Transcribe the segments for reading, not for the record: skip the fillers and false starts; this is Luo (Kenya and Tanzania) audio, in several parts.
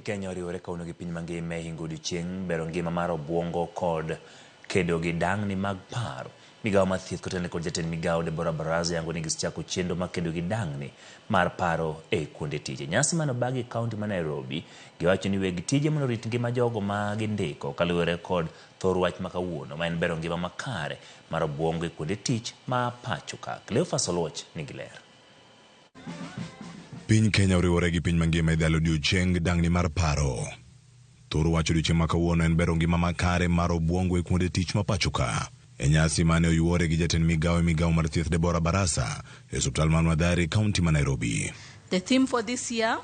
Kenya oriwore kawuono gi piny mangima e hingo odiochieng' bero ngima mar obuongo kod kedo gi dang'ni mag paro. Migawo mar thieth kotenore kod jatend migawo Deborah Baraza yango ni gisechako chenro mar kedo gi dang'ni mar paro e kuonde tich. E nyasi mane obagi e kaunti ma Nairobi, giwacho ni weg tije mondo orit ngima jogo ma gindiko kaluwore kod thor wach ma kawuono ma en bero ngima makare mar obuongo e kuonde tich ma pacho ka. Cleophas Oluoch nigi ler. Piny Kenya oriwore gi piny mangima e dhalo odiochieng dang'ni mar paro. Thor wach odiochieng' ma kawuono en bero ngima makare mar obuongo e kuonde tich ma pacho ka. E nyasi mane oyuore gi jatend migawo e migawo mar thieth Deborah Barasa e osiptal mar Mathare, kaunti ma Nairobi. The theme for this year,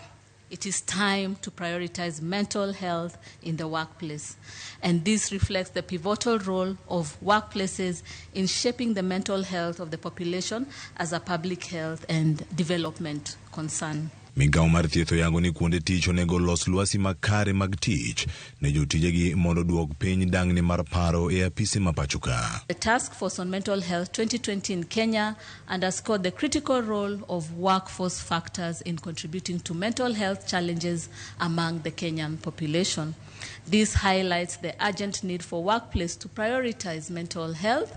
it is time to prioritize mental health in the workplace. And this reflects the pivotal role of workplaces in shaping the mental health of the population as a public health and development concern. Migawo mar thieth oyango ni kuonde tich onego los lwasi makare mag tich ne jotijegi mondo oduok piny dang'ni mar paro e apise ma pacho ka. The Task Force on Mental Health 2020 in Kenya underscored the critical role of workforce factors in contributing to mental health challenges among the Kenyan population. This highlights the urgent need for workplace to prioritize mental health,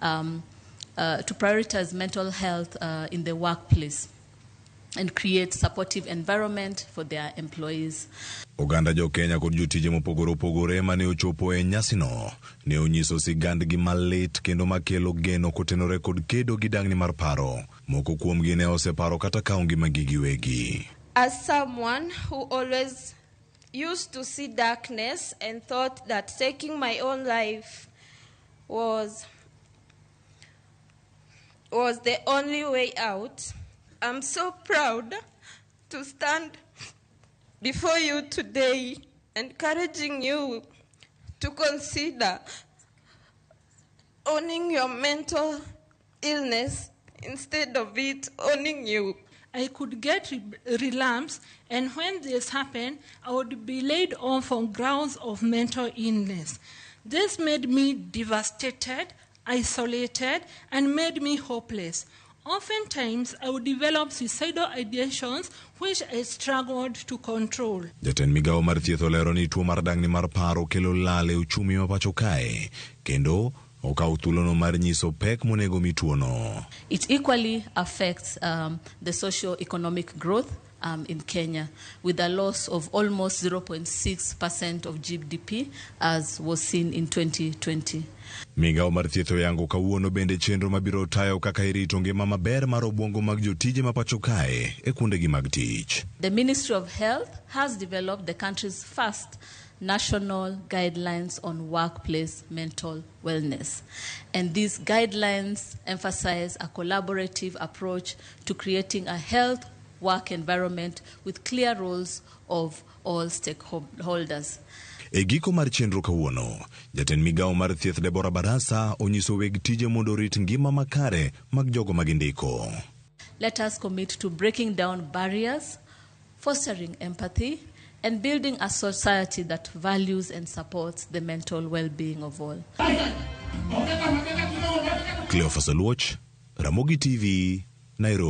in the workplace and create supportive environment for their employees. Oganda jo Kenya kod jotije mopogore opogore mane ochopo e nyasino ne onyiso sigandgi malit kendo makelo geno kotenore kod kedo gi dang'ni mar paro. Moko kuomgi ne oseparo kata kawo ngimagi giwegi. As someone who always used to see darkness and thought that taking my own life was the only way out, I'm so proud to stand before you today, encouraging you to consider owning your mental illness instead of it owning you. I could get relapse, and when this happened, I would be laid off on grounds of mental illness. This made me devastated, isolated, and made me hopeless. Oftentimes, I would develop suicidal ideations, which I struggled to control. Jatend migawo mar thieth olero ni tuo mar dang'ni mar paro kelo lal e uchumi ma pacho kae kendo okawo thuolono mar nyiso pek monego mi tuono. It equally affects the socio-economic growth in Kenya, with a loss of almost 0.6% of GDP as was seen in 2020. Migawo mar thieth oyango kawuono bende chenro mabiro tayo kaka irito ngima maber mar obuongo mag jotije ma pacho kae e kuondegi mag tich. The Ministry of Health has developed the country's first national guidelines on workplace mental wellness. And these guidelines emphasize a collaborative approach to creating a health work environment with clear roles of all stakeholders. E giko mar chenro kawuono, jatend migawo mar thieth Deborah Barasa onyiso weg tije mondo orit ngima makare mag jogo ma gindiko. Let us commit to breaking down barriers, fostering empathy, and building a society that values and supports the mental well-being of all. Cleophas Oluoch, Ramogi TV, Nairobi.